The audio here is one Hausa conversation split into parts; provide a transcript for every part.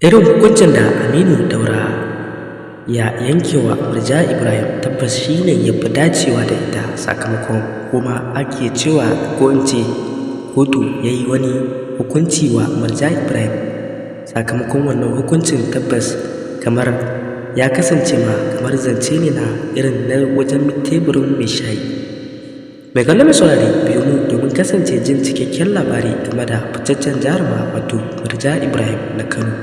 Irin hukuncin da Aminu Daurawa ya yankewa Murja Ibrahim tabbas shi ne ya fi dacewa da ita, sakamakon kuma ake cewa, ko in ce kotu ya yi wani hukunci wa Murja Ibrahim. Sakamakon wannan hukuncin, tabbas kamar ya kasance ma kamar zance ne na irin na wajen teburin mai shayi. Mai kallon, mai saurare, biyo mu domin kasance jin cikakken labari game da fitaccen jaruma, wato Murja Ibrahim na Kano,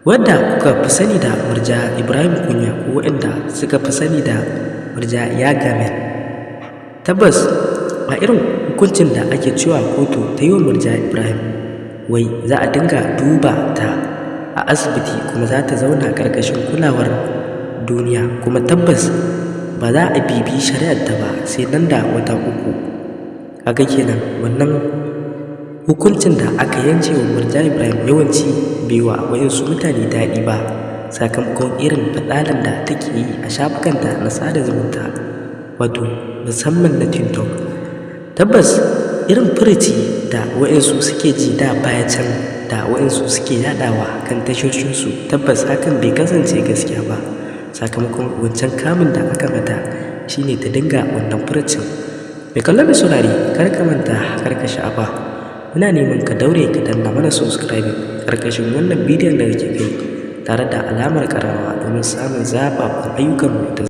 wadda kuka fi sani da Murja Ibrahim Kunya, ko waɗanda suka fi sani da Murja Yagamen. Tabbas a irin hukuncin da ake cewa kotu ta yi wa Murja Ibrahim, wai za a dinga duba ta a asibiti, kuma za ta zauna ƙarƙashin kulawar duniya, kuma tabbas ba za a bibi shari'ar ta ba sai nan da wata 3. Kaga kenan wannan hukuncin da aka yanke wa Murja Ibrahim yawanci bai wa waɗansu mutane daɗi ba, sakamakon irin baɗalan da take yi a shafukanta na sada zumunta, wato musamman na TikTok. Tabbas irin furuci da waɗansu suke ji da baya can da waɗansu suke yaɗawa kan tashoshinsu, tabbas hakan bai kasance gaskiya ba. Sakamakon wancan kamun da aka mata shine ta dinga wannan furucin. Mai kallon, mai saurare, kar ka manta, kar ka sha'afa, muna neman ka daure ka danna mana subscribing ƙarƙashin wannan bidiyon da kake kai, tare da alamar ƙararrawa, domin samun zafafan ayyukanmu da